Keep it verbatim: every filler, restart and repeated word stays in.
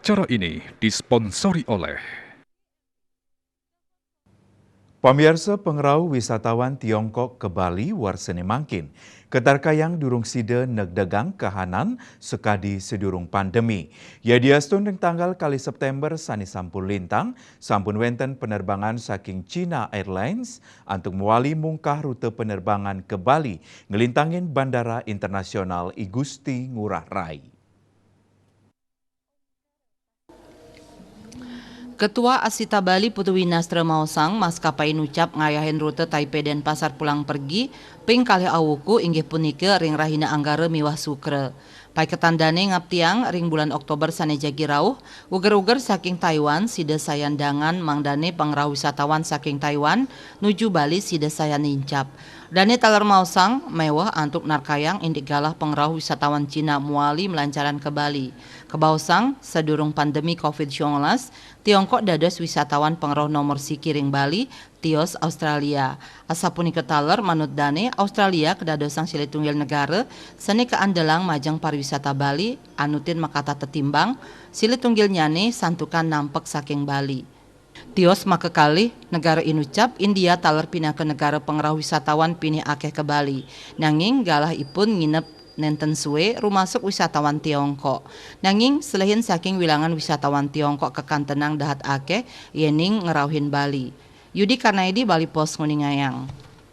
Acara ini disponsori oleh Pamiarsa, pangrauh wisatawan Tiongkok ka Bali warsana mangkin katarkayang durung sida negdegang kahanan sakadi sadurung pandemi. Yadiastun ring tanggal kalih September sane sampun lintang, sampun wenten penerbangan saking China Airlines antuk mawali mungkah rute penerbangan ka Bali nglintangin Bandara Internasional I Gusti Ngurah Rai. Ketua Asita Bali Putu Winastra maosang, maskapai nucap ngayahin rute Taipei Denpasar pulang pergi ping kalih awuku, inggih punika ring rahina Anggara miwah Sukra. Paiketan dane ngaptiang ring bulan Oktober sane jagi rauh, uger-uger saking Taiwan sida sayan dangan mangdane pangrauh wisatawan saking Taiwan nuju Bali sida sayan nincap. Dane taler maosang, meweh antuk narkayang indik galah pangrauh wisatawan Cina mawali malancaran ka Bali. Kabaosang, sadurung pandemi covid sembilan belas, Tiongkok dados wisatawan pangrauh nomor siki ring Bali, tios Australia. Asapunika taler, manut dane, Australia kadadosang silih tunggil negara sane kaandelang majeng pariwisata Bali, anutin makatah tetimbang, silih tunggilnyane santukan nampek saking Bali. Tios makakalih negara inucap, India taler pinaka negara pangrauh wisatawan pinih akeh ka Bali. Nanging galah ipun nginep nenten sue, rumasuk wisatawan Tiongkok. Nanging selehin saking wilangan wisatawan Tiongkok kakantenang dahat akeh, yening ngrauhin Bali. Yudi Karnaidi, Bali Post, nguningayang.